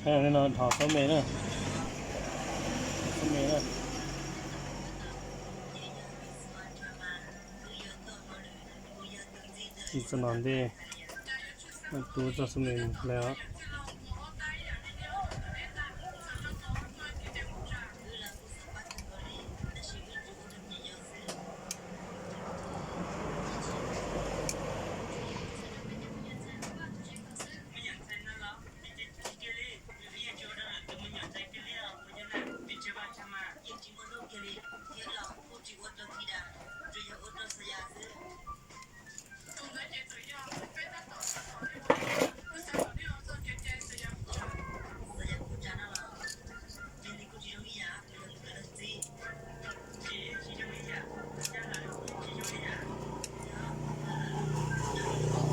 No dhos xob me na, xob me na. Tsis txog no ntej, tub txoj xob me mus hle os.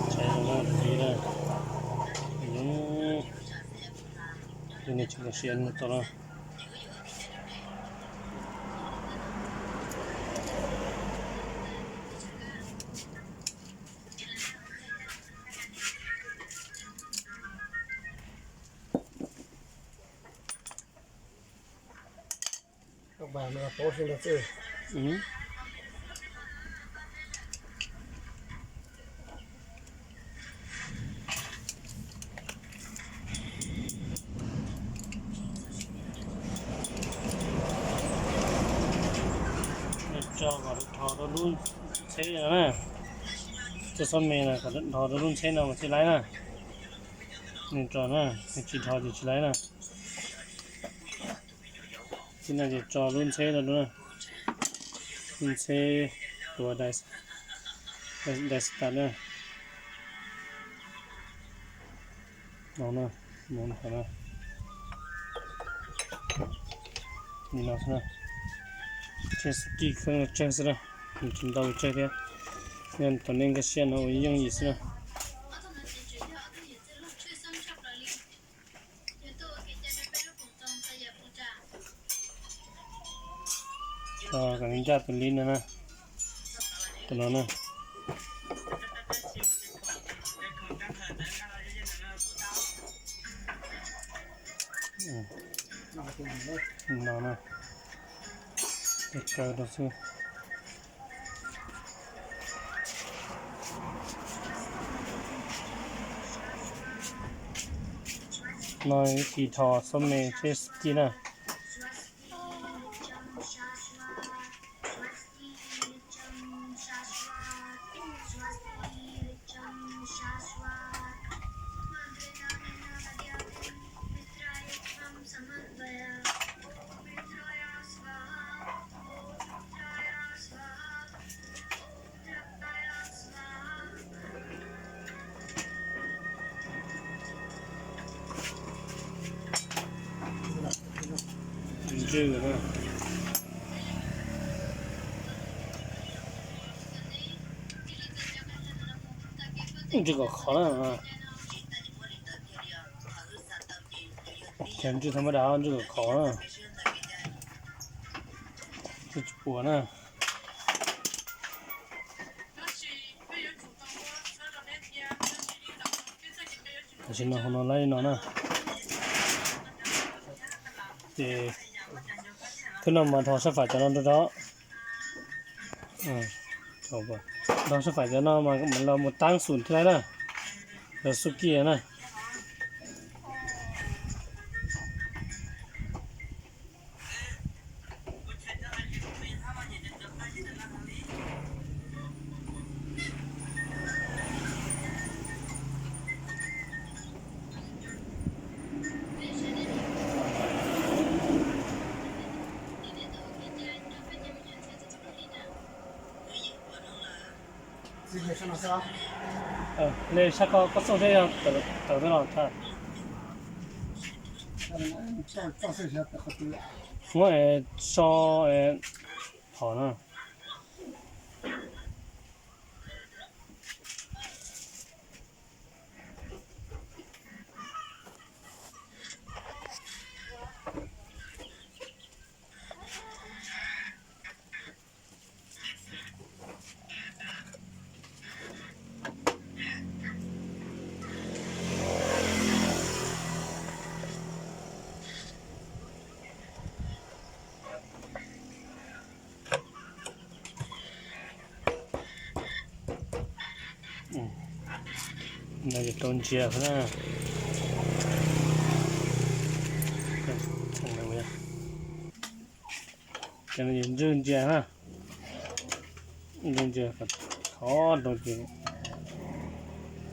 Tsis tau na. Tso kom dhos rau lub ntxheb no na. Txoj xob me no kom dhos rau lub ntxheb no mas thiaj laib na. Nws tso na, nws tsis dhos ces tsis laib na. Tib no ces tso lub ntxheb no, lub ntxheb tuav dais tas na. No na, mus qhov no. Li no xwb na. Tseg xub kij kheeb tseg xwb na. Nws tsis ntau tseg thiab. Yog tom nej nkag siab no ua yooj yim xwb na. Tso kom ncaj tus lib no na. Tus no na. No na. Kaw rau xwb. No ib kis dhos xob me tseg xub kij na. Ntswj na. Ntswj kom khov na. Ces ntswj tha mab dam ntswj kom khov na. Ntswj tsis puas na. Tam sim no hauv no laib li no na. Ces thwb no mas dhos sab fam cov no rau rau. Dhos sab fam cov no mas los mus taab xum thiab na. Los xub kij na. Le sab ko koj xauj seb yog tawm tawm los tag. Muab so phom na. No ces rau ntsia xwb na. Ces no ces ntswj ntsia na. Ntswj ntsia kom khov rau ces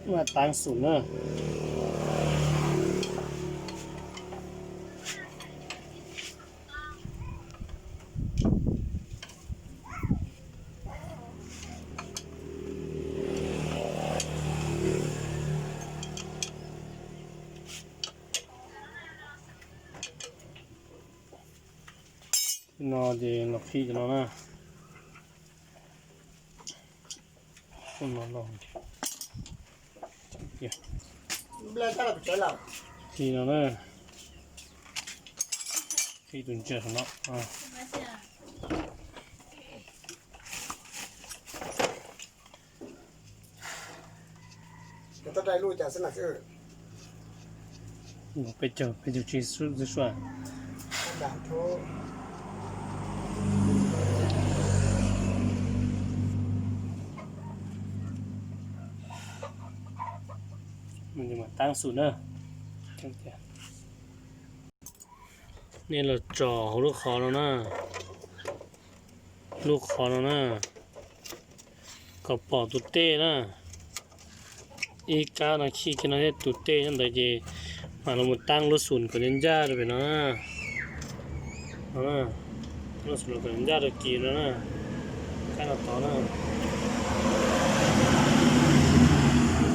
muab taab xum na. No ces los qhib cov no na. Qhib no na. Qhib tus ntsia no. Peb caug, peb caug tsib xwb sua. Taab xum na. Nej los tsom hauv lub qhov no na, lub qhov no na, kom pom tus tej na. Ib kab no khij kiag no thiab tus tej nyob ntawd ces mam los mus taab lub xum kom ncaj ncaj rau pem no na. Lub xum no kom ncaj rau kis no na. Kab no tod na.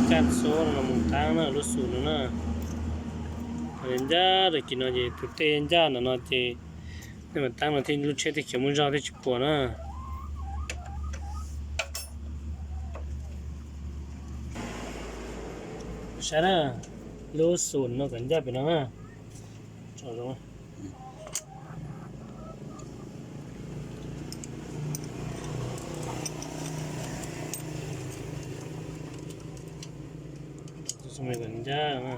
Ncaj xwb no los mus taab na lub xum no na. Kom ncaj rau kis no ces tus tej ncaj ntawm no ces nej mam taab no thiaj lub tsheb thiaj khiav muaj zog thiaj tsis puas na. Saib na, lub xum no kom ncaj pem no na. Tsom zoo. Tus xum no kom ncaj na.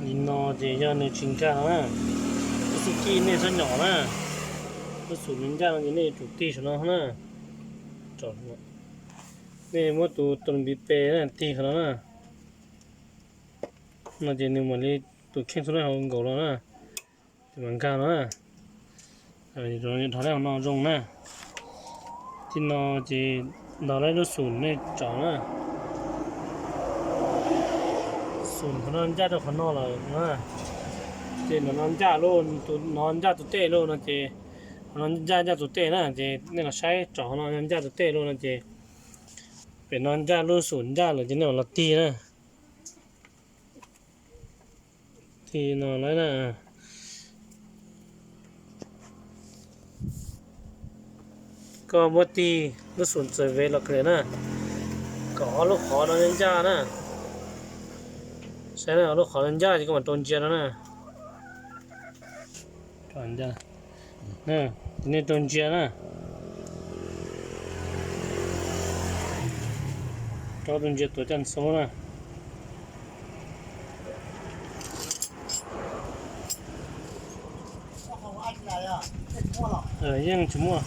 Li no ces yog nws tsis nkag no na. Lub xub kij nej txhob nyom na. Lub xum nws ncaj no ces nej yuav tsum tig saum no na. Nej muab tus tus npiv pes na tig qhov no na. No ces nws mam li tus kheej txhua leej hauv nkaus los na. Ces mam nkag no na. Dhos leb hauv no zoo na. Tib no ces dhos leb lub xum nej tsom na. Xum qhov no ncaj rau qhov no lawm na. Ces no ncaj lub, no ncaj tus tej lub no ces, qhov no ncaj ncaj tus tej na ces nej los saib tsom qhov no ncaj tus tej lub no ces pem no ncaj lub xum ncaj lawm ces nej mam los tig na. Tig no lawm na. Koj muab tig lub xum txawm vev los kawg na, kom ob lub qhov no ncaj na. Saib na, ob lub qhov no ncaj ces koj mam rau ntsia no na. Nej rau ntsia na. Rau tus ntsia tuav caj xub na. Yeej tsis muaj.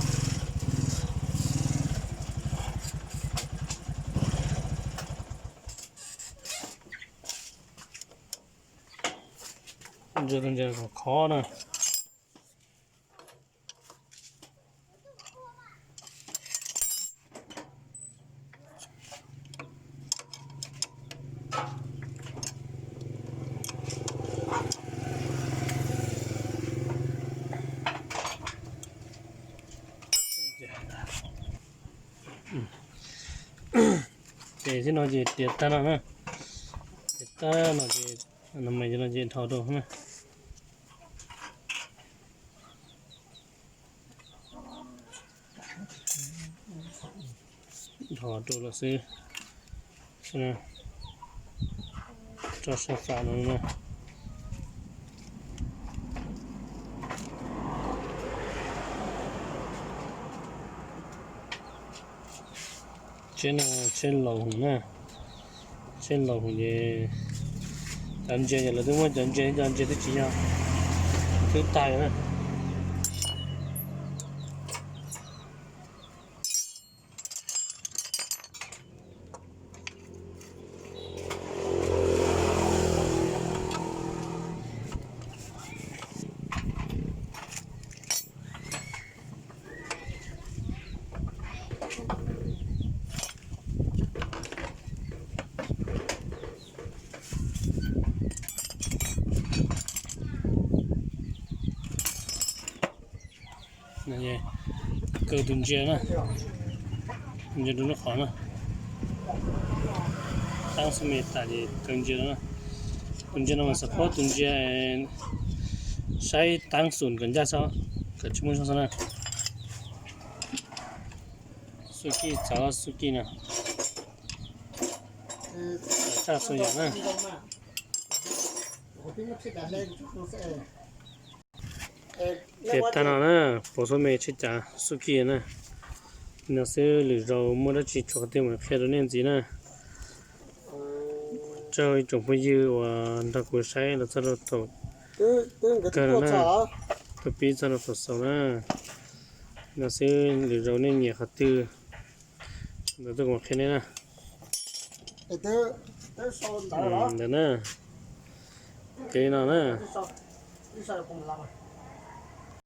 Ntsia tus ntsia kom khov na. Ces tib no ces tiav tag no na. Tiav tag no ces no mas no ces dhos rau na. Dhos rau lawm xwb. Tso sab fab no na. Tsheb no tsheb laus hwv na. Tsheb laus hwv ces cov ntses ces lawv twb muab cov ntses, cov ntses twb tsis yog. Twb tag na. Kaw tus ntsia na, tus ntsia rau lub qhov na. Tab xub me tas ces kaw ntsia no na. Tus ntsia no mas xav phob tus ntsia saib tab xum kom ncaj xwb, kom tsis muaj zog xwb na. Xub kij txawv xub kij na. Txawv tshaj xwb yom na. Qhia tag no na, pov xub me tsheb cav xub kij na. No xwb, lwm zaus muaj dab tsi tshuav qhov twg mam qhia rau nej ntxiv na. Tsaug ib tsoom phooj ywg uas nrog kuv saib los txog rau thaum kawg no na, thaum pib txog rau thaum xaus na. No xwb, lwm zaus nej nyiam qhov twg ntawd tuaj kuv mam qhia nej na. Ntawd na, ces li no na.